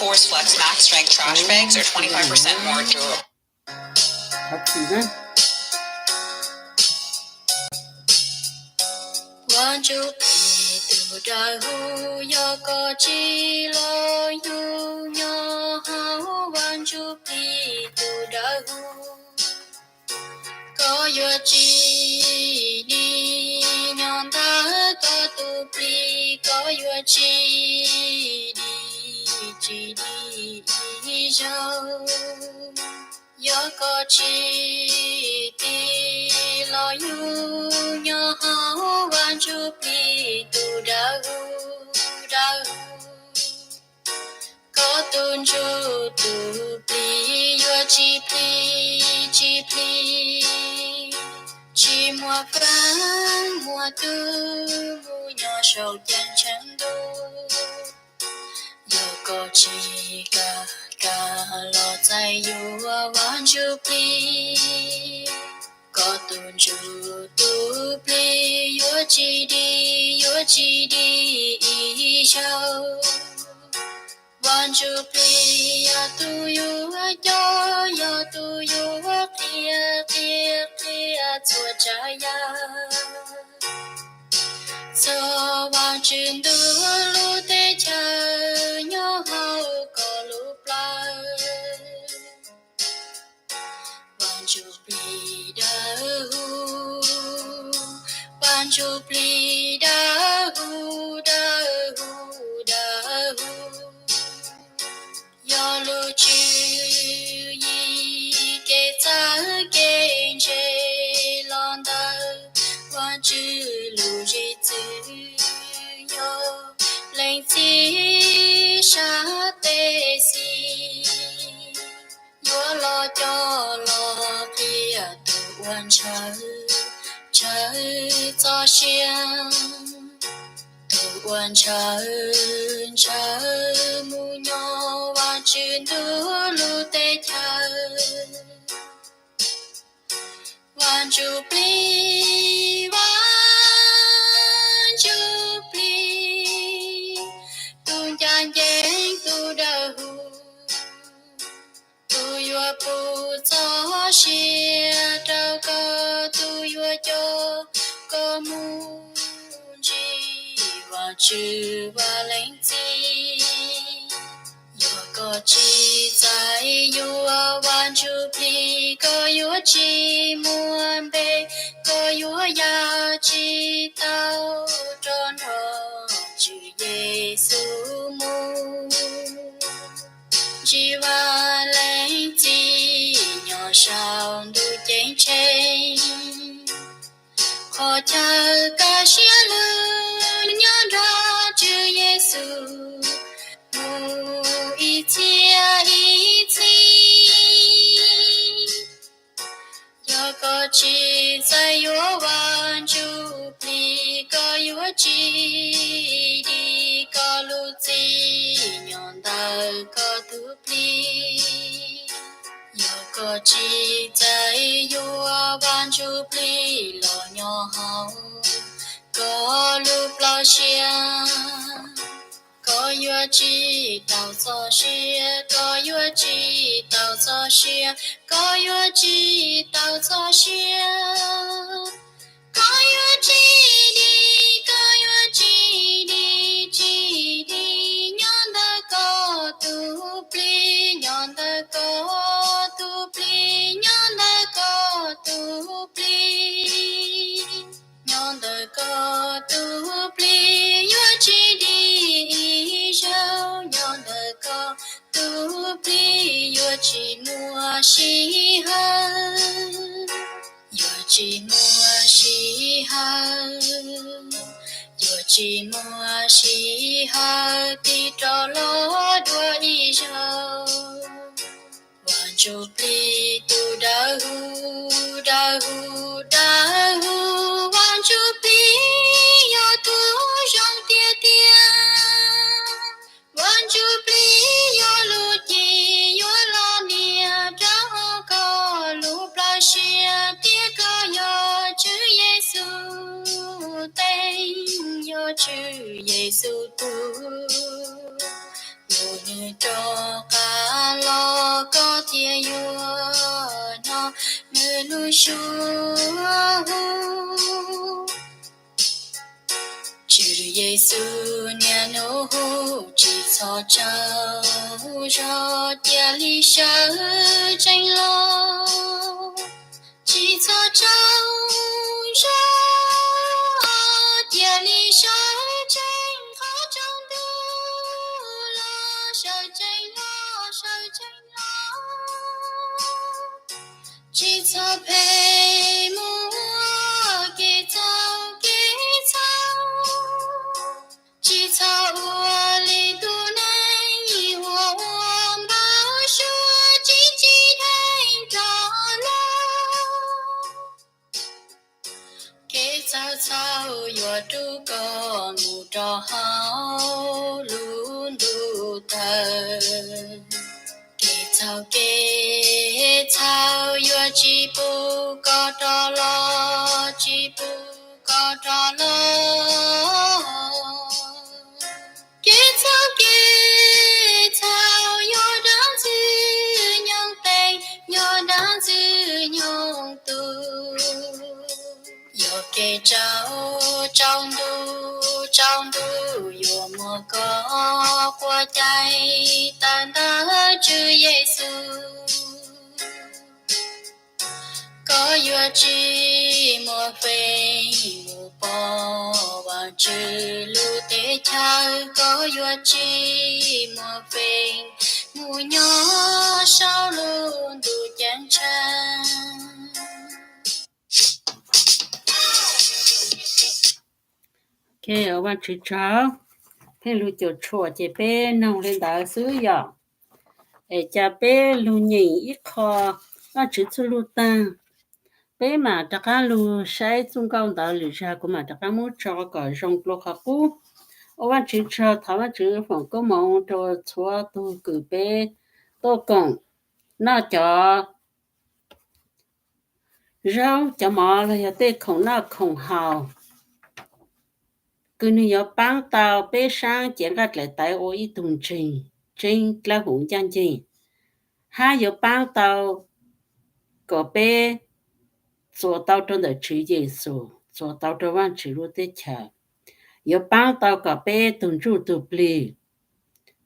Force Flex Max Strength trash bags are twenty-five percent more durable. Vaj Ntsuj Plig tus dawb huv, yog koj tsim los yug nyob hauv Vaj Ntsuj Plig tus dawb huv. Koj yuav tsim dim nyob ntawm koj tus plig, koj yuav tsim dim tsis dim ib zaug. Yog koj tsim dim los yug nyob hauv Vaj Ntsuj Plig tus dawb huv, dawb huv. Koj tus ntsuj tus plig yuav tsis plig, tsis plig, tsis muaj kab muaj tug mus nyob saum ceeb tsheej ntuj. Yog koj tsis kam, kam los txais yuav Vaj Ntsuj Plig, koj tus ntsuj tus plig yuav tsis dim, yuav tsis dim ib zaug. Vaj Ntsuj Plig yog tus yuav coj, yog tus yuav qhia, qhia, qhia txhua tsav yam. Txog Vaj Tswv ntuj lub teb chaws nyob hauv koj lub plawv. Vaj Ntsuj Plig dawb huv, Vaj Ntsuj Plig dawb huv, dawb huv, dawb huv. Yog lub tswv yim kev txawj kev ntse los ntawm Vaj Tswv lub zim txwv, yog Leej Txiv sab tes xis yuav los coj los qhia tus uas ntshaw, ntshaw txoj sia, tus uas ntshaw, ntshaw mus nyob Vaj Tswv ntuj lub teb chaws. Vaj Ntsuj Plig, Vaj Ntsuj Plig, tus ncaj ncees tus dawb huv, tus yuav pub txoj sia rau koj, tus yuav coj koj mus ntsib Vaj Tswv Vaj Leej Txiv. Yog koj tsis txais yuav Vaj Ntsuj Plig, koj yuav tsis muaj npe, koj yuav ya tsis tau rov nrog Tswv Yexus mus ntsib Vaj Leej Txiv nyob saum ntuj ceeb tsheej. Qhov chaw kaj siab lug nyob nrog Tswv Yexus mus ib txhiab ib txhis. Yog koj tsis txais yuav Vaj Ntsuj Plig, koj yuav tsis dim koj lub txim nyob ntawm koj tus plig. Yog koj tsis txais yuav Vaj Ntsuj Plig los nyob hauv koj lub plawv siab, koj yuav tsis tau txoj sia, koj yuav tsis tau txoj sia, koj yuav tsis tau txoj sia. Koj yuav tsis dim, koj yuav tsis dim, tsis dim nyob ntawm koj tus plig, nyob ntawm koj tus plig, nyob ntawm koj tus plig. Nyob ntawm koj tus plig yuav tsis dim ib zaug, nyob ntawm koj tus plig yuav tsis muaj sij hawm, yuav tsis muaj sij hawm, yuav tsis muaj sij hawm tig rov los dua ib zaug. Vaj Ntsuj Plig tus dawb huv, dawb huv, dawb huv, Vaj Ntsuj Plig yog tus zoo tiag tiag. Vaj Ntsuj Plig yog lub cim yuav los nias rau koj lub plawv siab, tias koj yog Tswv Yexus teej, yog Tswv Yexus tug. Mus Nws rov qab los koj thiaj yuav hnov nws lub suab hu. Tswv Yexus niaj hnub hu, tsis txhob tsaug zog, cia li sawv tsees los. Tsis txhob tsaug zog, cia li sawv tsees, qhov tsaus ntuj los sawv tsees los, sawv tsees los. Tsis txhob phem mus ua kev txhaum kev txhaum. Tsis txhob ua li tus neeg uas ua npau suav tsis tsim dheev rov los. Kev txawj txhaum yuav rub koj mus rau hauv lub ntuj tawg. Kev txhaum kev txhaum yuav tsis pub koj rov los, tsis pub koj rov los. Kev txhaum kev txhaum yog dab ntxwg nyoog teem, yog dab ntxwg nyoog tus. Yog kev tsaug, tsaus ntuj, tsaus ntuj yuav muab koj quaj caij tawm ntawm Tswv Yexus. Koj yuav tsis muaj feem mus pom Vajtswv lub teb chaws, koj yuav tsis muaj feem mus nyob saum lub ntuj ceeb tsheej. Ua Vajtswv tsaug, pheej lug cuam tshuam ces peb noog li ntawd xwb yom. Es cas peb lug nyeem ib qho Vajtswv txuj lug taag, peb mam rov qab lug saib txuj nkauj ntawd lwm zag, kuv mam rov qab muab tso kom zoo dlua qhov qub. Ua Vajtswv tsaug, thov Vajtswv foom koob moov rua txhua tug kws peb tuaj koom noj cov zaub cov mov los yog tej khoom noj khoom haus, kws nwg yuav paab tau peb saab cev nqaij dlaim tawv ua ib tug ntseeg tseeb dlawb huv ncaaj nceeg, hab yuav paab tau kom peb txuas tau rua ntawm Tswv Yexus, txuas tau rua Vaajtswv lub teb chaws, yuav paab tau kom peb tug ntsuj tug plig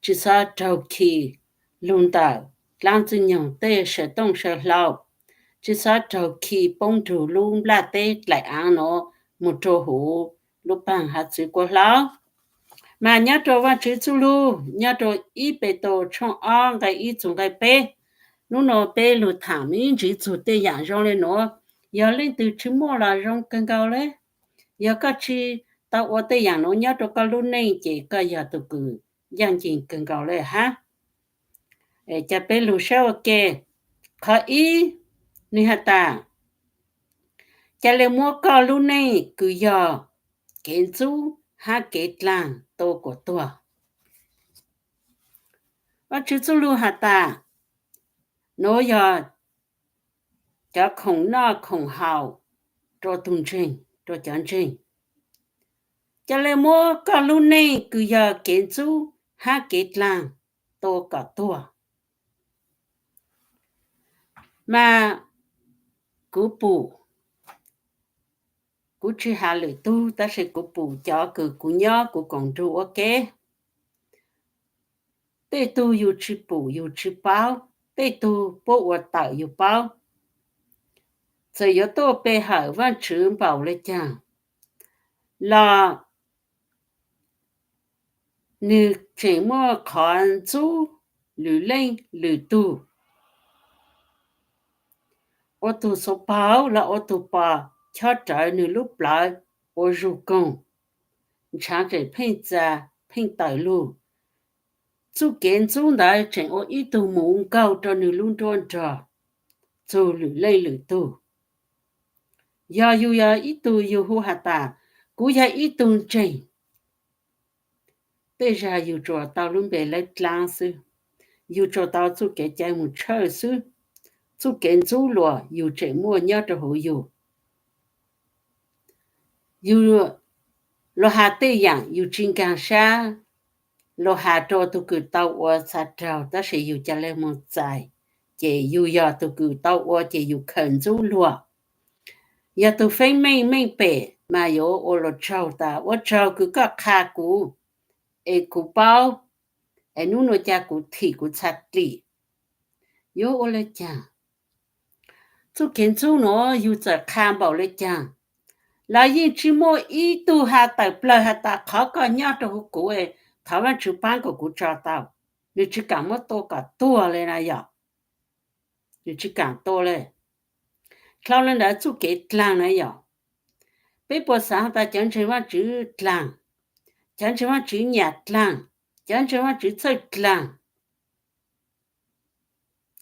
tsi xob raug khi lug ntawm dlaab ntxwg nyoog tej saw tooj saw hlau, tsi xob raug khi poob nrug lub nplaj teb dlaim aav nuav moog rua huv lub paag hav txwv kuav hlau. Mas nyob rua Vaajtswv txuj lug nyob rua ib Petus tshooj ob nqai ib txug nqai peb. Nub nua peb lug thaam me ntsis txug tej yaam zoo le nuav. Yog leej twg tsi muaj los zoo kawg nkaus le. Yog koj tsi tau ua tej yaam nuav nyob rua koj lub neej ces koj yog tug kws ncaaj nceeg kawg nkaus le hab. Ca peb lug saib ua ke. Qhov ib, nwg has tas, ca le muab koj lub neej kws yog kev ntxub hab kev dlaag tua kuas tuag. Vaajtswv txuj lug has tas, nuav yog cov khoom noj khoom haus rua tug ntseeg, rua cov ntseeg. Ca le muab koj lub neej kws yog kev ntxub hab kev dlaag tua kom tuag. Mas kuv pum, kuv tsi has lwm tug, tab sis kuv pum cov kws kuv nyob kuv koom nrug ua ke. Tej tug yug tsi pum yug tsi paub, tej tug puab ua tawm yug paub. Txawm yuav tuaj pe hawm Vaajtswv npaum le caag los nwg tseem muaj qhov ntxub lwm leej lwm tug. Ua tug xuv paug los ua tug pos chob rawv nwg lub plawv ua zug koog, ntshaav tseem pheej txas pheej tawm lug. Txuj kev ntxub ntawd tseem ua ib tug muv nkaug rua nwg lub nruab nrog txug lwm leej lwm tug. Yog yug yog ib tug yug hu has tas, kuv yog ib tug ntseeg, tej zag yug tsuas tau lub npe lawb dlaab xwb, yug tsuas tau txuj kev cai mus tshawj xwb. Txuj kev ntxub luas yug tseem muaj nyob rau huv yug. Yug luag has tej yaam yug tsi nkaag sab luag has rua tug kws tau ua txha raug, tab sis yug ca le moog txais, ces yug yog tug kws tau ua ces yug khaws ntxub luag. Yog tug feeb meej meej pem mas yuav ua luag tsaug tas, ua tsaug kws koj qha kuv, es kuv paub, es nub nua ca kuv thim kuv txha dlim. Yuav ua le caag? Txuj kev ntxub nuav yug txawm qha npaum le caag los yeej tsi muaj ib tug has tawm plawg has tas qhov koj nyob rua huv kuv, thov Vaajtswv paab kom kuv tso tau. Nwg tsi kaam muab tua kom tuag le na yog, nwg tsi kaam tua le. Dlhau le ntawd txuj kev dlaag na yog, peb puas xaav tas cov ntseeg Vaajtswv dlaag, cov ntseeg Vaajtswv nyam dlaag, cov ntseeg Vaajtswv txhawj dlaag?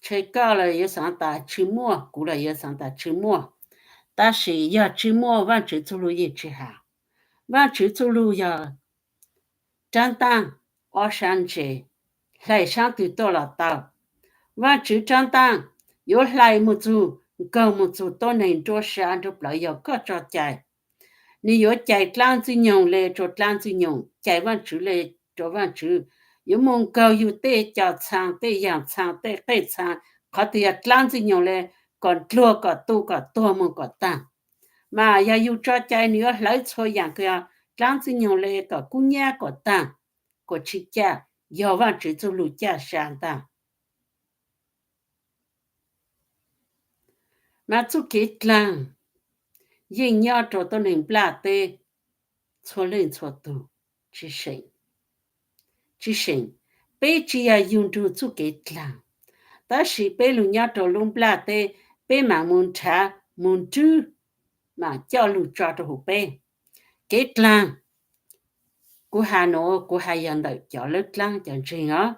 Tshe koj los yuav xaav tas tsi muaj, kuv los yuav xaav tas tsi muaj, tab sis yog tsi muaj Vaajtswv txuj lug yeej tsi has. Vaajtswv txuj lug yog raab ntaaj ob sab ntse, hlais saab twg tuaj los tau. Vaajtswv raab ntaaj yuav hlais moog txug, nkaug moog txug tuab neeg nruab sab nruab plawv yog koj tso cai. Nwg yuav cais dlaab ntxwg nyoog le rua dlaab ntxwg nyoog, cais Vaajtswv le rua Vaajtswv, yuav moog nkaug yug tej co txhaa, tej yaam txhaa, tej qej txhaa, qhov twg yog dlaab ntxwg nyoog le, kom ndluag kom tu kom tuag moog kom taag. Mas yog yug tso cai nwg yuav hlawv txhua yaam kws yog dlaab ntxwg nyoog le kom kub nyab kom taag, kom tsi caj, yog Vaajtswv txuj lug caj sa ntaag. Mas txuj kev dlaag yeej nyob rua tuab neeg nplaj teb txhua leej txhua tug, tsi seem. Peb tsi yog yug nrug txuj kev dlaag, tab sis peb lug nyob rua lub nplaj teb, peb maam moog nrhav moog nrwb, maam coj lug tso rua huv peb. Kev dlaag, kuv has nuav kuv has yog ntawm cov lawb dlaab cov ntseeg os.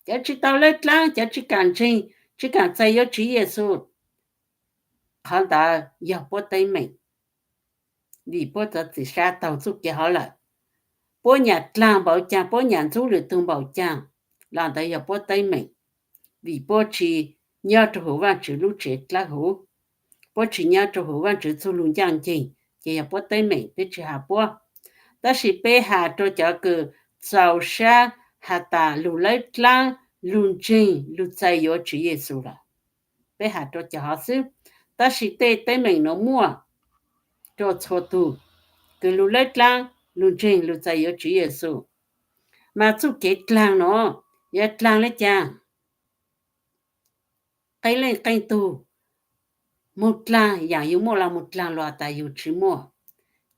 Cov tsi tau lawb dlaab, cov tsi kaam ntseeg, tsi kaam txais yuav Tswv Yexus, qhov ntawd yog puab teeb meem, vim puab txuv txim sab taug txuj kev hov lawm. Puab nyam dlaag npaum caag, puab nyam ntxub lwm tug npaum caag, los ntawd yog puab teeb meem, vim puab tsi nyob rua huv Vaajtswv lub tsev dlawb huv, puab tsi nyob rua huv Vaajtswv txuj lug ncaaj nceeg, ces yog puab teeb meem, peb tsi has puab. Tab sis peb has rua cov kws txaus sab has tas lug lawb dlaab, lug ntseeg, lug txais yuav Tswv Yexus lawm, peb has rua cov hov xwb. Tab sis tej teeb meem nuav muaj rua txhua tug kws lug lawb dlaab, lug ntseeg, lug txais yuav Tswv Yexus. Mas txuj kev dlaag nuav yog dlaag le caag? Qee leej qee tug moog dlaag yaam yug muaj los moog dlaag lug has tas yug tsi muaj.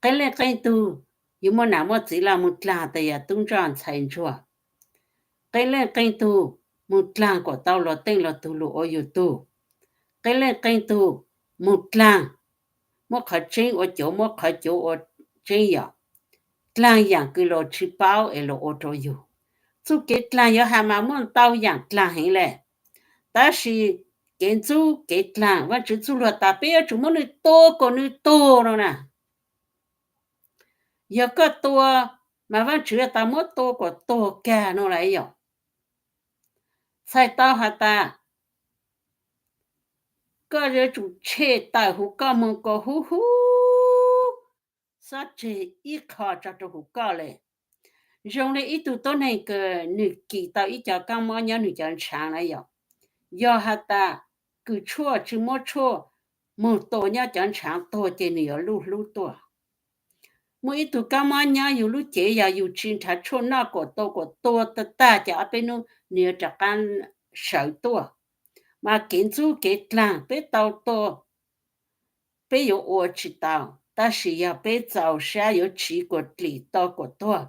Qee leej qee tug yug muaj nam muaj txiv los moog dlaag tas yog tub ntsuag ntxhais ntsuag. Qee leej qee tug moog dlaag kuas tau luag teej luag tug lug ua yug tug. Qee leej qee tug moog dlaag muab qhov tseeb ua cuav, muab qhov cuav ua tseeb yom. Dlaag yaam kws luag tsi paub es luag ua rua yug. Txuj kev dlaag yuav has mas muaj ntau yaam dlaag heev le. Tab sis kev ntxub kev dlaag, Vaajtswv txuj lug tas peb yuav tsum muab nwg tua kuas nwg tuag no na. Yog koj tua, mas Vaajtswv tas muab tua kuas tuag kag no lawm yom. Txhais tau has tas koj yuav tsum tshem tawm huv koj moog kuas huv huv, xob tseg ib qho tso rua huv koj le. Zoo le ib tug tuab neeg kws nwg kis tau ib co kaab mob nyob nwg cov ntshaav na yom. Yog has tas kws tshuaj tsi muab tshuaj moog tua nyob cov ntshaav tuag ces nwg yuav luj hlub tuaj. Muaj ib tug kaab mob nyob yug lub cev, yog yug tsi nrhav tshuaj noj kuas tua kuas tuag tag tag ces ob peb nub nwg yuav rov qaab sawv tuaj. Mas kev ntxub kev dlaag peb tau tua, peb yuav ua tsi tau, tab sis yog peb txaus sab yuav tsiv kuas dlim to kuas tuag,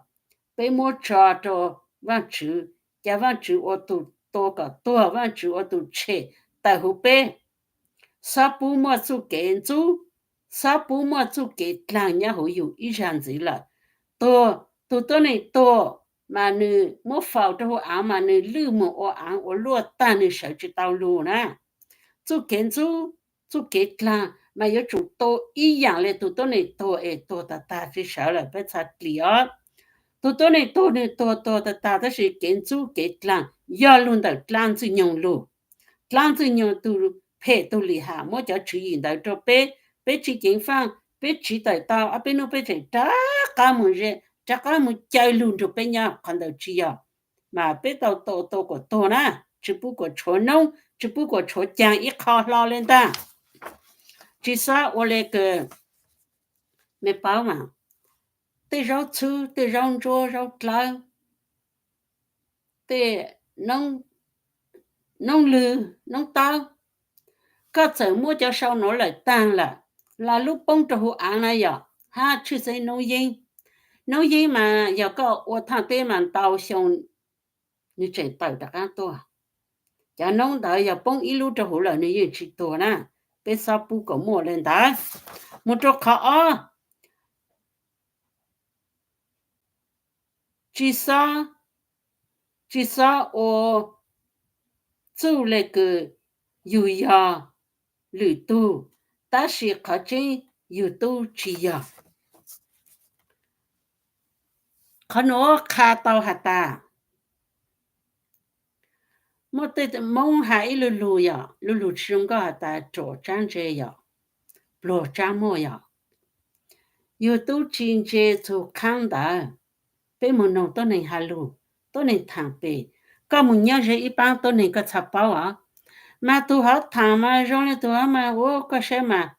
peb muab tso rua Vaajtswv, ca Vaajtswv ua tug tua kom tuag, Vaajtswv ua tug tshem tawm huv peb. Xob pub muaj txuj kev ntxub, xob pub muaj txuj kev dlaag nyob huv yug ib zag ntxiv lawm. Tuag, tug tuab neeg tuag mas nwg muab faus rua huv aav mas nwg lwj moog ua aav ua luaj tag, nwg sawv tsi tau lug na. Txuj kev ntxub, txuj kev dlaag mas yuav tsum tua ib yaam le tug tuab neeg tuag es tuag tag tag tsi sawv lawm peb txha dlim os. Tug tuab neeg tuag nwg tuag tuag tag tag, tab sis kev ntxub kev dlaag yog lug ntawm dlaab ntxwg nyoog lug. Dlaab ntxwg nyoog tug phem tug lim ham muab cov tswv yim ntawd rua peb, peb tsi ceev faaj, peb tsiv tawm tau, ob peb nub peb tseem rov qaab moog ze, rov qaab moog caw lug nrug peb nyob, qhov ntawd tsi yog Mas peb tau tau tau kom tuag na, tsis pub kom tshuav noob, tsis pub kom tshuav caag ib qho hlo le ntag. Tsis xob ua le kws, me paub mas, tej zaub txhwb, tej zaub ntsuab, zaub dlawb, tej noob lwg noob tawb, koj txawm muab cov sau nuav lawm taag lawm, los lub poob rau huv aav na yog hab tshwj xeeb noob yeeb. Noob yeeb mas yog koj ua thaaj teb mas ntau xyoo nwg tseem tawm rov qaab tuaj. Cov noob ntawd yog poob ib lub rau huv lawm nwg yeej tsis tuag na. Peb xob pub kom muaj le ntawd. Mus rau qhov ob, tsis xob, tsis xob ua txuj le kws yug yog lwm tug, tab sis qhov tseeb yug tub tsis yog. Qhov nuav qha tau has tas, muaj tej Moob has ib lu lug yog, lu lug tsis zoo nkauj has tas ruam tsaab ntse yog, pluag tsaab muaj yog. Yug tub tsis ntse txug qhaab ntawd, peb moog noog tuab neeg has lug, tuab neeg thaam pem, koj moog nyob ze ib paab tuab neeg koj txhaj paub os. Mas tug hov thaam mas zoo le tug hov mas ua koj saib mas,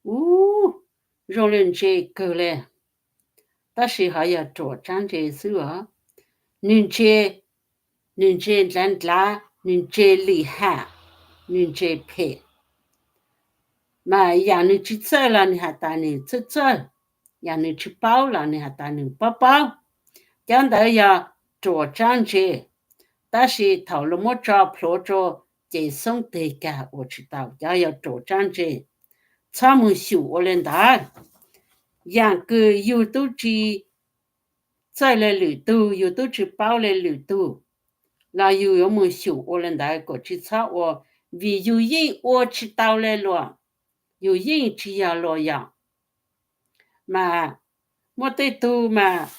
ub, zoo le ntse kawg le. Tab sis hov yog ruam tsaab ntse xwb os. Nwg ntse, nwg ntse ndlav ndlav, nwg ntse lim ham, nwg ntse phem. Mas yaam nwg tsis txawj los nwg has tas nwg txawj txawj, yaam nwg tsis paub los nwg has tas nwg paub paub. Cov ntawd yog ruam tsaab ntse, tab sis thaum luas muab tso plhuav rua ces xoob teg kag ua tsis tau, cov yog ruam tsaab ntse. Txhob moog xyum ua le ntawd. Yaam kws yug tub tsis txawj le lwm tug, yug tub tsis paub le lwm tug, los yug yuav moog xyum ua le ntawd kom tsis txhob ua, vim yug yeej ua tsis tau le luas, yug yeej tsis yog luas yog. Mas muaj tej tug mas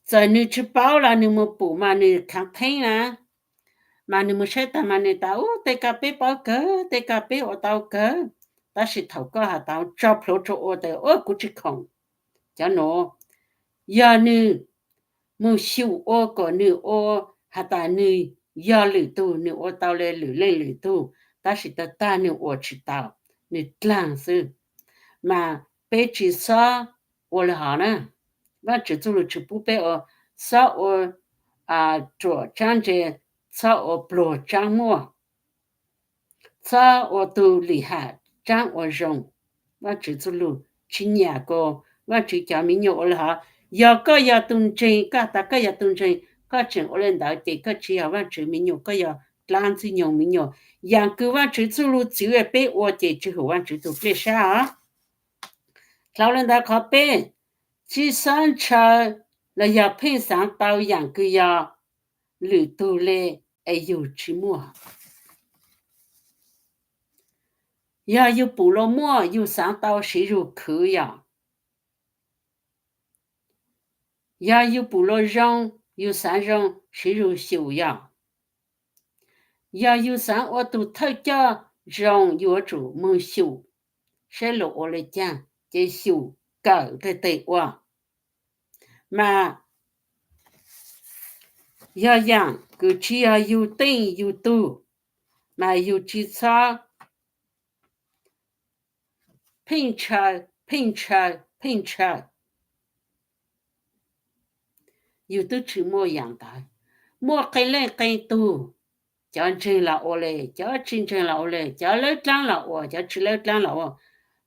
txawm nwg tsis paub los nwg moog pum mas nwg khaav theeb na, mas nwg moog saib tag mas nwg tas ub tej kag peb paub kawg, tej kag peb ua tau kawg, tab sis thaum koj has tas tso plhuav rua ua tas ub kuv tsis khoom. Cov nuav yog nwg moog xyum ua kom nwg ua, has tas nwg yog lwm tug, nwg ua tau le lwm leej lwm tug, tab sis tag tag nwg ua tsis tau, nwg dlaag xwb. Mas peb tsis xob ua le hov na. Vaajtswv txuj lug tsis pub peb ua, xob ua ruam tsaab ntse, txhob ua pluag tsaab muaj, txhob ua tug lim ham tsaab ua zoo. Vaajtswv txuj lug tsis nyam kuas Vaajtswv cov miv nyuas ua le hov. Yog koj yog tug ntseeg, koj has tas koj yog tug ntseeg, koj tseem ua le ntawd ces koj tsis yog Vaajtswv miv nyuas, koj yog dlaab ntxwg nyoog miv nyuas. Yaam kws Vaajtswv txuj lug txwv peb ua ces tsi hum Vaajtswv tug dlej sab os. Dlhau le ntawd qhov peb, tsi xob ntshaw los yog pheej xaav tau yaam kws yog lwm tug le es yug tsi muaj. Yog yug pum luas muaj yug xaav tau siv zug khwv yom. Yog yug pum luas zoo yug xaav zoo siv zug xyum yom. Yog yug xaav ua tug thawj coj zoo yug yuav tsum moog xyum saib luas ua le caag ces xyum kawm nqeg teg ua. Mas yog yaam kws tsi yog yug teej yug tug, mas yug tsi txhob pheej ntshaw, pheej ntshaw, pheej ntshaw. Yug twb tsi muaj yaam ntawd. Muaj qee leej qee tug, cov ntseeg los ua le, cov tsi ntseeg los ua le, cov lawb dlaab los ua, cov tsi lawb dlaab los ua.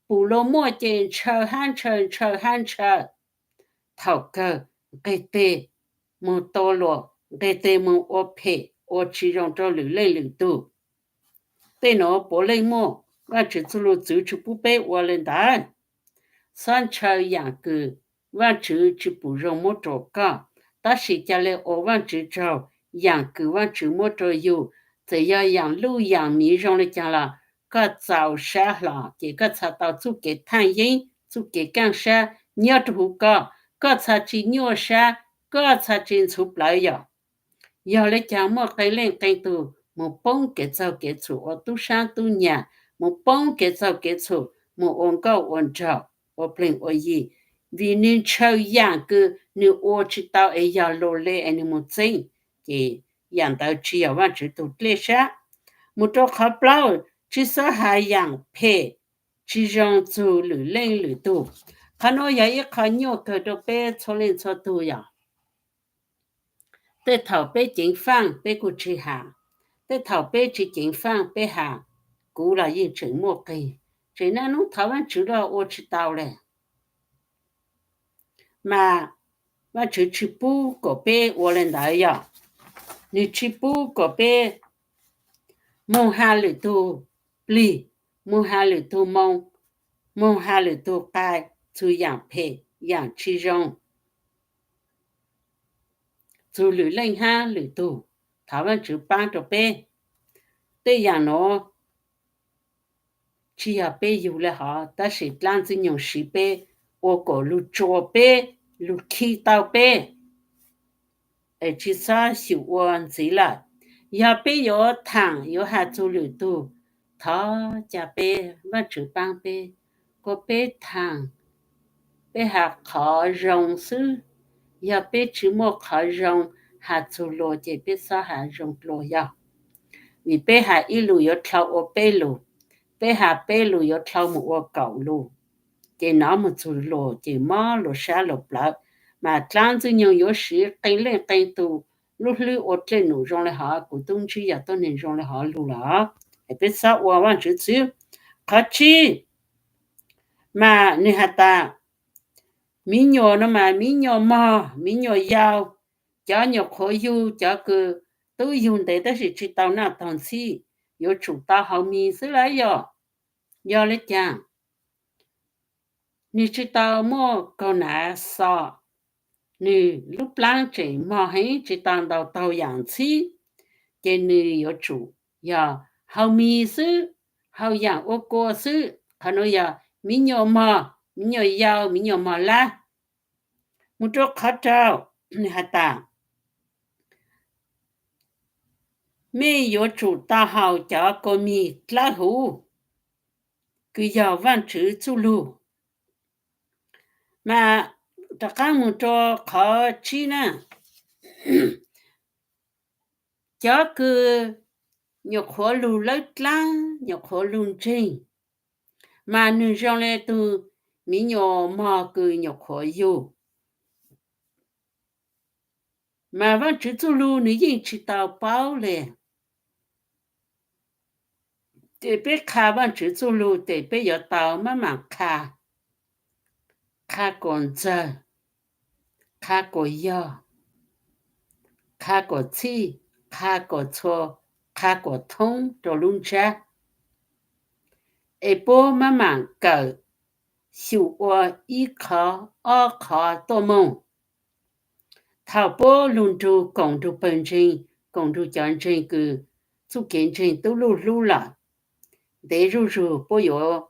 Pum luas muaj ces ntshaw hab ntshaw, ntshaw hab ntshaw. Thaum kawg nqeg teg moog tua luas, nqeg teg moog ua phem ua tsi zoo rau lwm leej lwm tug. Tej nuav puav leej muaj, Vaajtswv txuj lug txwv tsi pub peb ua le ntawd. Xob ntshaw yaam kws Vaajtswv tsi pum zoo muab rua koj, tab sis ca le ua Vaajtswv tsaug yaam kws Vaajtswv muab rua yug. Txawm yog yaam luj yaam miv zoo le caag los koj txaus sab hlo ces koj txha tau txuj kev thaaj yeeb, txuj kev kaaj sab nyob rua huv koj, koj txha tsi nyuaj sab, koj txha tsi ntxhuv plawv yom. Yog le caag muaj qee leej qee tug moog poob kev txaug kev txhum ua tub saab tub nyag, moog poob kev txaug kev txhum, moog ua nkauj ua nraug, ua pleeg ua yi, vim nwg ntshaw yaam kws nwg ua tsi tau es yog luas le es nwg moog txeeb. ces yam ntawd tsis yog Vajtswv tug dlej sab. Mus rau qhov plaub, tsis txhob has yaam phem tsis zoo txug lwm leej lwm tug. Qhov nuav yog ib qho nyuaj kawg rau peb txhua leej txhua tug yog, tej thaum peb ceev faaj peb kuj tsis has, tej thaum peb tsis ceev faaj peb has, kuv los yeej tseem muaj qig, tseem naj nub thov Vajtswv los ua tsis tau le. Mas Vajtswv tsis pub kom peb ua le ntawd yog, nwg tsis pub kom peb moog has lwm tug plig, moog has lwm tug moo, moog has lwm tug qai txug yaam phem yaam tsis zoo txug lwm leej hab lwm tug. Thov Vajtswv paab rau peb. Tej yaam nuav tsis yog peb yug le hov, tab sis dlaab Ntxwg Nyoog siv peb ua kom lug tsuas peb, lug khi tau peb, es tsis txhob xyum ua ntxiv lawm. Yog peb yuav thaam yuav has txug lwm tug, thov ca peb, Vajtswv paab peb, kom peb thaam, peb has qhov zoo xwb. Yog peb tsis muaj qhov zoo has txug luag ces peb txhob has zoo dlua yog, vim peb has ib lus yuav dlhau ua peb lus, peb has peb lus yuav dlhau mus ua kaum lus, ces nov mus txug luag ces mob luag sab luag plawv. Mas dlaab Ntxwg Nyoog yuav siv qee leej qee tug lub hlwb ua dlej num zoo le hov, kuv tub ntsib yog tuab neeg zoo le hov lug lawm, es peb txhob ua Vajtswv txwv. Qhov tsib, mas nwg has tas, miv nyuas no mas miv nyuas mog, miv nyuas yau, cov nyuam qhuav yug, cov kws tub yug ntev tab sis tsis tau noj taug ntxhib, yuav tsum tau haus mis xwb lawm yog, yog le caag? Nwg tsis tau muaj kaug nav xo, nwg lub plaab tseem mog heev tsis tau ntaus taug yaam ntxhib, ces nwg yuav tsum yog haus mis xwb, haus yaam ua kua xwb. Qhov nuav yog miv nyuas mog, miv nyuas yau, miv nyuas mog lab. Mus rau qhov rau, nwg has tas, mej yuav tsum tau haus cov kua mis dlawb huv, kws yog Vaajtswv txuj lug. Mas rov qaab mus rau qhov tsib na, cov kws nyuam qhuav lug lawb dlaab, nyuam qhuav lug ntseeg, mas nwg zoo le tug miv nyuas mog kws nyuam qhuav yug. Mas Vaajtswv txuj lug nwg yeej tsis tau paub le. Ces peb qha Vaajtswv txuj lug ces peb yuav tau maj mam qha, qha kom ntxawg, qha kom yog, qha kom txhij, qha kom txhua, qha kom thoob rau lub ntsab, es puab maj mam kawm xyum ua ib qhov ob qhov tuaj moog. Thaum puab lug nrug koom nrug pawg ntseeg, koom nrug cov ntseeg kws txuj kev ntseeg tub luj hlub lawm, ntev zuj zug puab yuav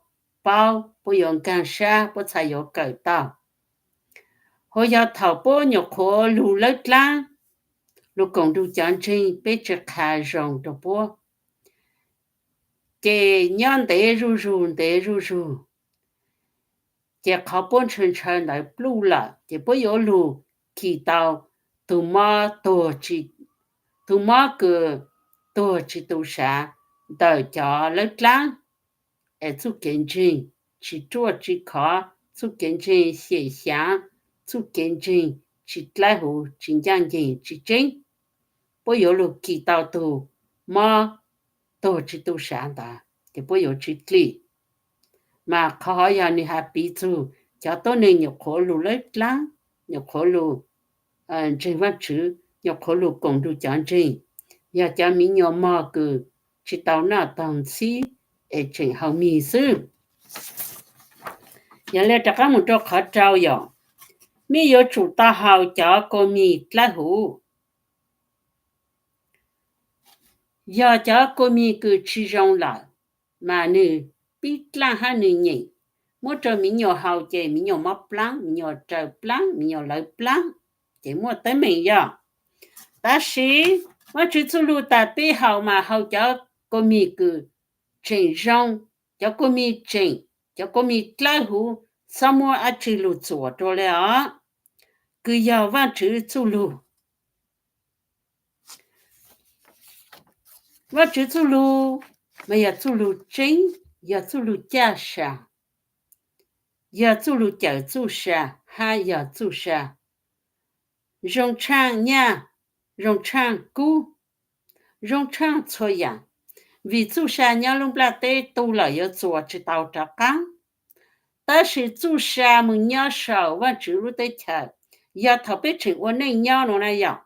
paub, puab yuav nkaag sab, puab txhaj yuav kawm tau. Hos yog thaum puab nyuam qhuav lug lawb dlaab, lug koom nrug cov ntseeg peb tsi qha zoo rau puab, ces nyob ntev zuj zug, ntev zuj zug, ces qhov puab ntshaw ntshaw ntawd pluj lawm, ces puab yuav lug kis tau tug mob tuag tsi, tug mob kws tuag tsi tu sav ntawm cov lawb dlaab, es txuj kev ntseeg tsi ruaj tsi khov, txuj kev ntseeg xyem xyaav, txuj kev ntseeg tsi dlawb huv, tsi ncaaj nceeg, tsi tseeb. Puab yuav lug kis tau tug mob tuag tsi tu sav ntawd, ces puab yuav tsi dlim. Mas qhov hov yog nwg has piv txug cov tuab neeg nyuam qhuav lug lawb dlaab, nyuam qhuav lug ntseeg Vaajtswv, nyuam qhuav lug koom nrug cov ntseeg, yog cov miv nyuas mog kws tsi tau noj taug ntxhib es tseem haus mis xwb. Yog le rov qaab mus rau qhov rau yog, mej yuav tsum tau haus cov kua mis dlawb huv. Yog cov kua mis kws tsi zoo lawm, mas nwg pib dlaaj hab nwg nyeem, muab rau miv nyuas haus ces miv nyuas mob plaab, miv nyuas raws plaab, miv nyuas lawv plaab, ces muaj teeb meem yog. Tab sis Vaajtswv txuj lug tas peb haus mas haus cov kua mis kws tseem zoo, cov kua mis tseem, cov kua mis dlawb huv, txhob muab dlaab tsi lug txuas rua le os, kws yog Vaajtswv txuj lug. Vaajtswv txuj lug mas yog txuj lug tseeb, yog txuj lug caj sa, yog txuj lug cawm txuj sa, hab yog txuj sa zoo tshaaj nyaj, zoo tshaaj kub, zoo tshaaj txhua yaam. Vim txuj sa nyob lub nplaj teb tu lawm yuav txuas tsi tau rov qaab, tab sis txuj sa moog nyob sau Vaajtswv lub teb chaws yog thaum peb tseem ua neej nyob nuav na yom.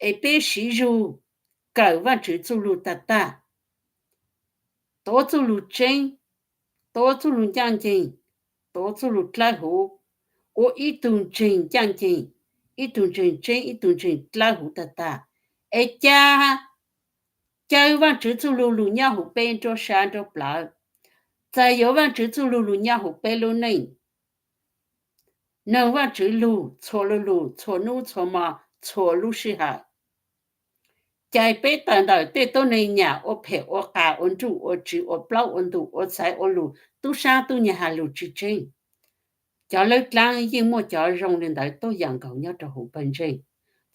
Es peb siv zug kawm Vaajtswv txuj lug tag tag, tuav txuj lug tseeb, tuav txuj lug ncaaj nceeg, tuav txuj lug dlawb huv, ua ib tug ntseeg ncaaj nceeg, ib tug ntseeg tseeb, ib tug ntseeg dlawb huv tag tag, es ca, caw Vaajtswv txuj lug lug nyob huv peb nruab sab nruab plawv, txais yuav Vaajtswv txuj lug lug nyob huv peb lub neej, noog Vaajtswv lug txhua lug lug, txhua nub txhua mo, txhua lub sij hawm. Cais peb tawm ntawm tej tuab neeg nyam ua phem ua qas, ua nruj ua tsiv, ua plaub ua ntug, ua txhaiv ua lug, tub saab tub nyag has lug tsi tseeb. Cov lawb dlaab yeej muaj cov zoo li ntawd tuab yaam nkaus nyob rau huv pawg ntseeg.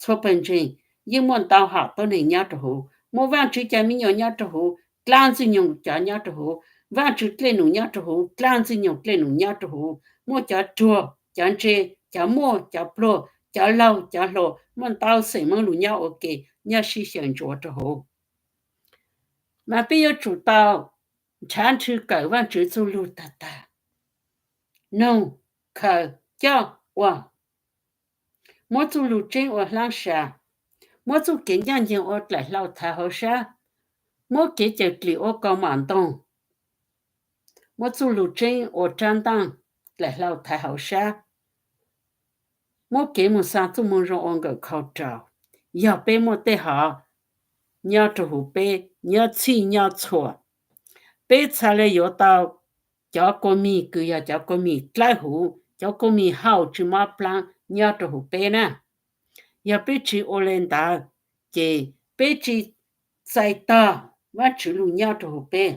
Txhua pawg ntseeg yeej muaj ntau hom tuab neeg nyob rau huv, muaj Vaajtswv cov me nyuam nyob rau huv, dlaab Ntxwg Nyoog cov nyob rau huv, Vaajtswv dlej num nyob rau huv, dlaab Ntxwg Nyoog dlej num nyob rau huv, muaj cov ruag cov ntse, cov muaj cov pluag, cov laug cov hluas, muaj ntau xeem Moob lug nyob ua ke, nyob sib xyaw ntsuav rau huv. Mas peb yuav tsum tau nrhav nrhw kawm Vaajtswv txuj lug tag tag, noog, khaws, coj, ua, muab txuj lug tseeb ua hlaab sa, muab txuj kev ncaaj nceeg ua dlaim hlau thaiv hauv sab, muab kev cawm dlim ua kaus mom ntoog, muab txuj lug tseeb ua rab ntaaj dlaim hlau thaiv hauv sab, muab kev moog xaa txuj moo zoo ua nkawm khau rau. Yog peb muaj tej hov nyob rau huv peb nyob txhij nyob txhua, peb txhaj le yuav tau cov kua mis kws yog cov kua mis dlawb huv, cov kua mis haum tsi mob plaab nyob rau huv peb na. Yog peb tsi ua le ntawd, ces peb tsi txais tog Vaajtswv lug nyob rau huv peb.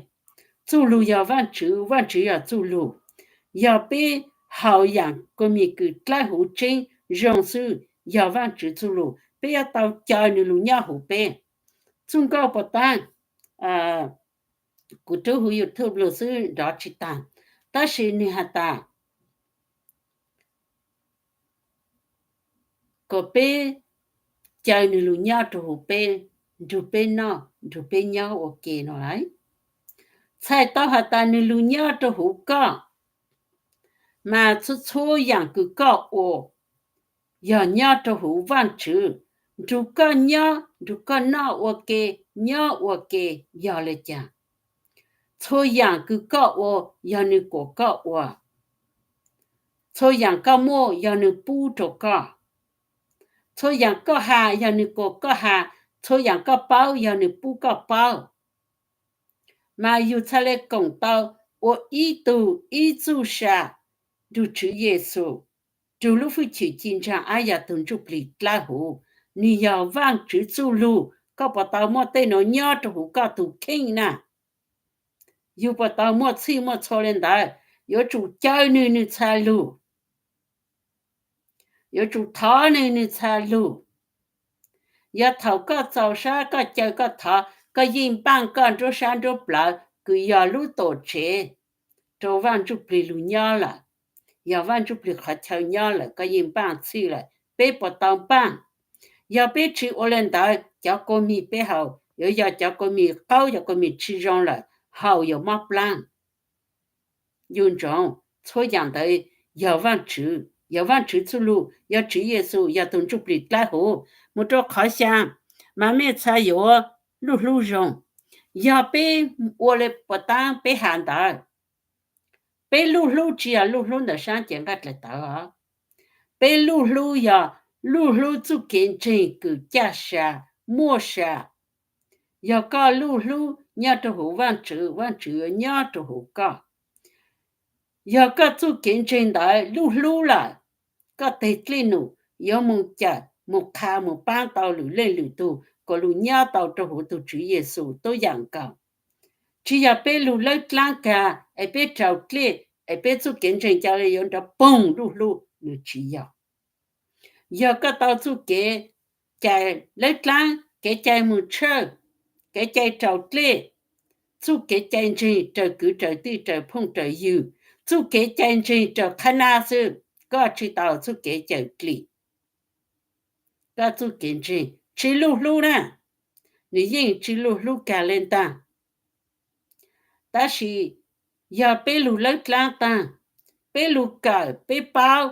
Txuj lug yog Vaajtswv, Vaajtswv yog txuj lug. Yog peb haus yaam kua mis kws dlawb huv tseeb zoo xwb, yog Vaajtswv txuj lug, peb yuav tau caw nws lug nyob huv peb. Txuj nkauj puas taab, kuv rub huv YouTube lug xwb nrov tsi taag, tab sis nwg has tas kom peb caw nws lug nyob rau huv peb, nrug peb noj nrug peb nyob ua ke no lawm. Txhais tau has tas nws lug nyob rau huv koj, mas txhua txhua yaam kws koj ua yog nyob rau huv Vaajtswv, nrug koj nyob nrug koj noj ua ke, nyob ua ke yog le caag. Txhua yaam kws koj ua yog nws kuas koj ua, txhua yaam koj muaj yog nws pub rau koj, txhua yaam koj has yog nws kuas koj has, txhua yaam koj paub yog nws pub koj paub. Mas yug txhaj le koom tau ua ib tug ib txuj sa nrug Tswv Yexus, nrug lub hwj chim ci ntsaag ab yog tug ntsuj plig dlawb huv. Nwg yog Vaajtswv txuj lug, koj puas tau muaj tej nuav nyob rau huv koj tug kheej na? Yug puas tau muaj txhij muaj txhua le ntawd? Yuav tsum caw nwg, nwg txha lug. Yuav tsum thov nwg, nwg txha lug. Yog thaum koj txaus sab koj caw koj thov, koj yeej npaaj koj nruab sab nruab plawv kws yog lub tuam tsev rau Vaaj Ntsuj Plig lug nyob lawm, yog Vaaj Ntsuj Plig qhov chaw nyob lawm, koj yeej npaaj txhij lawm, peb puas tau npaaj? Yog peb tsi ua le ntawd, cov kua mis peb haus yuav yog cov kua mis qaub, cov kua mis tsi zoo lawm, haus yuav mob plaab. Yug ntsoov, txhua yaam ntawd yog Vaajtswv, yog Vaajtswv txuj lug, yog Tswv Yexus, yog tug Ntsuj Plig dlawb huv. Mus rau qhov xyaa, mas mej txha yuav luj hlub zoo. Yog peb ua le puas taab peb has ntawd, peb luj hlub tsi yog luj hlub ntawm saab cev nqaj dlaim tawv os. Peb luj hlub yog luj hlub txuj kev ntseeg kws caj sa, muaj sa. Yog koj luj hlub nyob rau huv Vaajtswv, Vaajtswv yuav nyob rau huv koj. Yog koj txuj kev ntseeg ntawd luj hlub lawm, koj teg dlej num yuav moog cawm, moog qha, moog paab tau lwm leej lwm tug kom lug nyob tau rau huv tug Tswv Yexus tuab yaam nkaus. Tsi yog peb lug lawb dlaab kag es peb raug dlej es peb txuj kev ntseeg ca le yuav nrov poog luj hlub, nws tsi yog. Yog koj tau txuj kev cai lawb dlaab, kev cai moog tshawj, kev cai raus dlej, txuj kev cai ntseeg raws kwv raws tij raws phooj raws ywg, txuj kev cai ntseeg raws qhab nab xwb, koj tsis tau txuj kev cawm dlim. Koj txuj kev ntseeg tsis luj hlub na, nws yeej tsis luj hlub kag le ntag. Tab sis yog peb lug lawb dlaab taag, peb lug kawm, peb paub,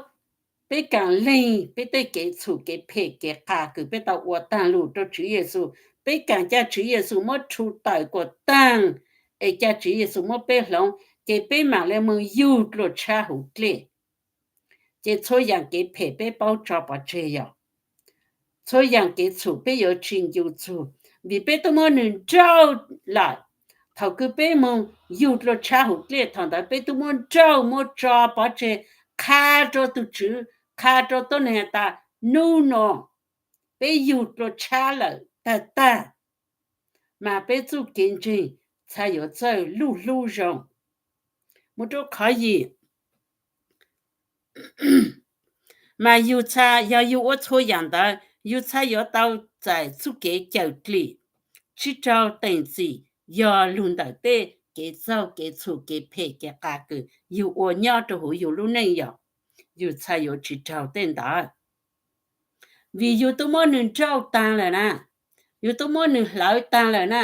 peb kaam leeg peb tej kev txhum kev phem kev qas kws peb tau ua taag lug rua Tswv Yexus, peb kaam coj Tswv Yexus muab rhu tawm kuas taag, es coj Tswv Yexus muab peb hloov, ces peb maam le moog yug dlua tshab huv dlej. Ces txhua yaam kev phem peb paub tso pov tseg yog, txhua yaam kev txhum peb yuav tsis ncu txug, vim peb tub muab nwg nrauj lawm. Thaum kws peb moog yug dlua tshab huv dlej, thaum ntawd peb tub muab nrauj muab tso pov tseg, qha rua tug Tswv, qha rua tuab neeg has tas, nub nua peb yug dlua tshab lawm tag tag, mas peb txuj kev ntseeg txhad yuav txawj luj hlub zoo. Mus rua qhov yim, mas yug txhad, yog yug ua txhua yaam ntawd yug txhad yuav tau txais txuj kev cawm dlim, tsis raug teem txim, yog lug ntawm tej kev txaug kev txhum kev phem kev qas kws yug ua nyob rua huv yug lub neej yog, yug txhad yuav tsis raug tej ntawd. Vim yug tub muab nwg nrauj taag lawm na, yug tub muab nwg hlawv taag lawm na,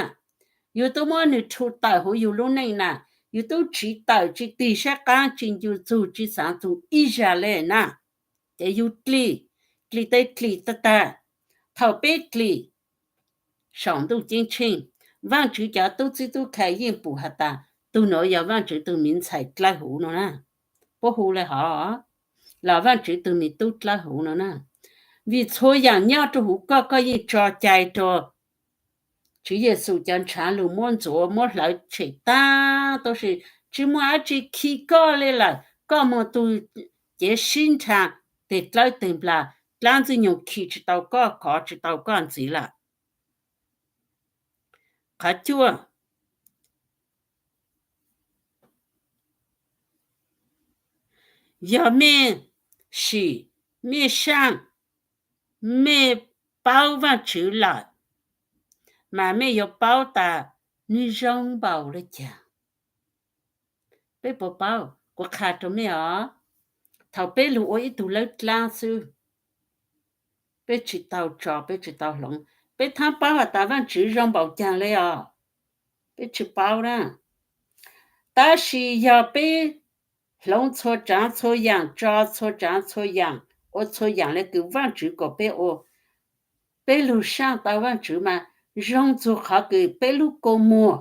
yug tub muab nwg rhu tawm huv yug lub neej na, yug tub tsiv tawm tsis tig sab qaab tsis ncu txug tsis xaav txug ib zag le na. Ces yug dlim, dlim tes dlim tag tag. Thaum peb dlim saum ntuj ceeb tsheej, Vaajtswv cov tub txib tub khai yeej pum has tas tug nuav yog Vaajtswv tug miv ntxhais dlawb huv no na, puab hu le hov, los Vaajtswv tug miv tub dlawb huv no na. Vim txhua yaam nyob rua huv koj, koj yeej tso cai rua Tswv Yexus cov ntshaav lug muab ntxuav muab hlawv tshem tag tub si, tsis muaj dlaab tsi khi koj le lawm. Koj moog tu cev sib nrha, teg dlawb teg nplas, dlaab ntxwg nyoog khi tsis tau koj, khov tsis tau koj ntxiv lawm. Qhov cuaj, yog mej sim, mej saaj, mej paub Vaajtswv lawm, mas mej yuav paub tas nwg zoo npaum le caag. Peb puas paub? Kuv qha rua mej os, thaum peb lug ua ib tug lawb dlaab xwb, peb tsis tau tso, peb tsis tau hloov, peb thaab paub has tas Vaajtswv zoo npaum caag le os, peb tsis paub na. Tab sis yog peb hloov txhua tsaav txhua yaam, tso txhua tsaav txhua yaam, ua txhua yaam le kws Vaajtswv kom peb ua, peb lug saaj tau Vaajtswv mas zoo txug qhov kws peb lub kua muag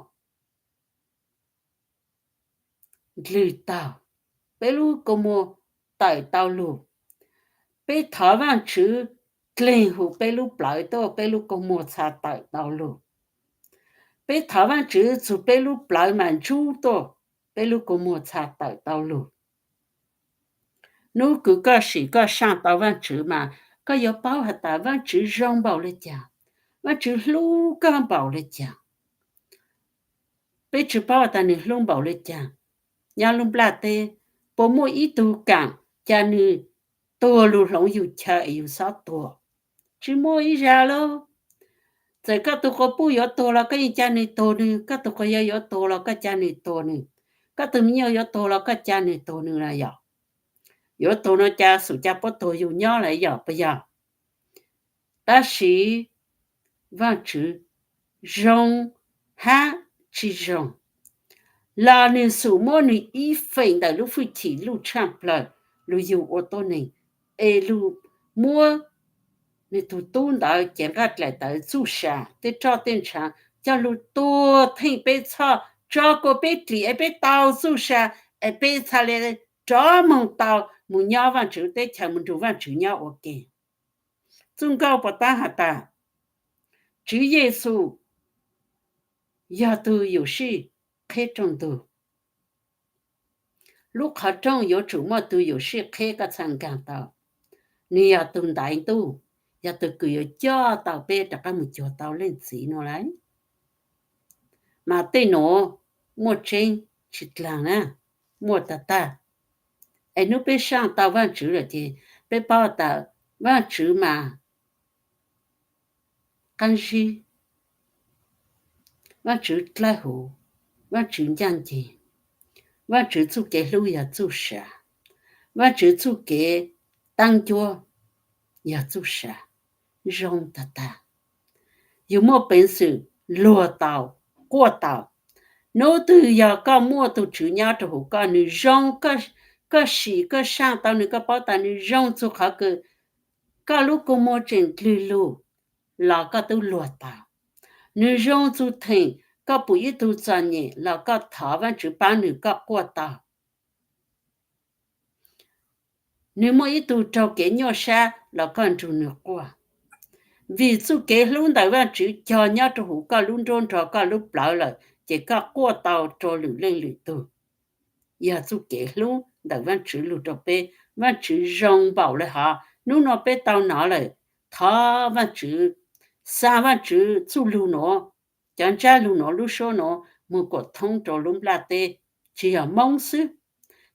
ndlwg taug, peb lub kua muag tawm tau lug. Peb thov Vaajtswv dleeg huv peb lub plawv tuaj, peb lub kua muag txha tawm tau lug. Peb thov Vaajtswv txug peb lub plawv mas ntsub tuaj, peb lub kua muag txha tawm tau lug. Nub kws koj sim koj saaj tau Vaajtswv mas koj yuav paub has tas Vaajtswv zoo npaum le caag, Vaajtswv hlub koj npaum le caag. Peb tsis paub has tas nwg hlub npaum le caag. Nyob lub nplaj teb, puas muaj ib tug kaam ca nwg tuag lug hloov yug chaw es yug xob tuag? Tsis muaj ib zag lauj. Txawm koj tug quas puj yuav tuag los koj yeej ca nwg tuag nwg, koj tug quas yawg yuav tuag los koj ca nwg tuag nwg, koj tug me nyuam yuav tuag los koj ca nwg tuag nwg na yog. Yuav tuag no ca xum ca puab tuag yug nyob lawm yog puas yog? Tab sis Vaajtswv zoo hab tsis zoo los nwg xum muab nwg ib feem ntawm lub fwj chim luj tshaaj plawg lug yug ua tuab neeg, es lug muab nwg tug tub ntawd cev nqaj dlaim tawv txuj sa tej roj tej ntshaav coj lug tuag theej peb txhoj, tso kua peb dlim es peb tau txuj sa, es peb txhaj le rov moog tau mus nyob Vaajtswv teb chaws mus nrug Vaajtswv nyob ua ke. Txuj nkauj puas tab has tas Tswv Yexus yog tug yuam sij qheb rooj ntug. Lub qhov rooj yuav tsum muaj tug yuam sij qheb koj txhaj nkaag tau. Nwg yog tug ntaiv ntuj, yog tug kws yuav coj tau peb rov qaab mus cuag tau leej txiv no lawm. Mas tej nuav muaj tseeb tsis dlaag na, muaj tag tag. Es nub peb saaj tau Vaajtswv lawm ces peb paub tas Vaajtswv mas qaab zib, Vajtswv dlawb huv, Vajtswv ncaj ncees, Vajtswv txuj kev hlub yog txuj sa, Vajtswv txuj kev taab ncuab yog txuj sa, zoo tag tag. Yug muaj peev xwm luag tau, quaj tau. Nub twg yog koj muaj tug Tswv nyob rua huv koj, nwg zoo, koj sim koj saaj tau nwg, koj paub tas nwg zoo txug qhov kws koj lub kua muag tseem dlwg lug los koj tub luag tau. Nwg zoo txug theem koj pum ib tug txom nyem los koj thov Vajtswv paab nwg, koj quaj tau. Nwg muaj ib tug raug kev nyuaj sab los koj nrug nwg quaj. Vim txuj kev hlub ntawm Vajtswv cog nyob rua huv koj lub nruab nrog koj lub plawv lawm, ces koj quaj tau rua lwm leej lwm tug. Yog txuj kev hlub ntawm Vajtswv lug rua peb, Vajtswv zoo npaum le hov. Nub nua peb tau nov lawm, thov Vajtswv, xa Vajtswv txuj lug nuav, cov ntsab lug nuav, lub suab nuav moog kuam thoob rua lub nplaj teb, tsi yog Moob xwb,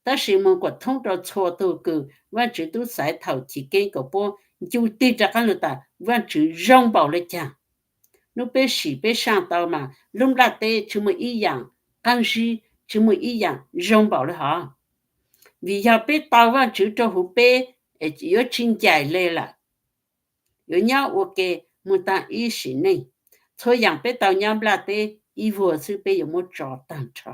tab sis moog kuam thoob rua txhua tug kws Vajtswv tub xaiv thaum chiv keeb kuas puab ncu tig rov qaab lug tas Vajtswv zoo npaum le caag. Nub peb sim peb saaj tau mas lub nplaj teb tsi muaj ib yaam qaab zib, tsi muaj ib yaam zoo npaum le hov. Vim yog peb tau Vajtswv rua huv peb, yuav tsi ncaim le lawm, yuav nyob ua ke moog taag ib sim neej. Txhua yaam peb tau nyob nplaj teb ib vuag xwb peb yuav muab tso taag nrho.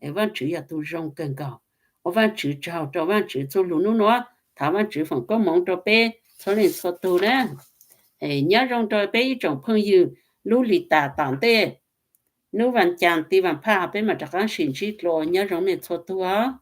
Es Vajtswv yog tug zoo kawg nkaus. Ua Vajtswv tsaug rua Vajtswv txuj lug nub nua, thov Vajtswv foom koob moov rua peb txhua leej txhua tug na. Es nyob zoo rua peb ib tsoom phooj ywg, lub lis tas tom ntej, nub vas cas ti vas phaj peb mam rov qaab sim ntsib dlua. Nyob zoo mej txhua tug os.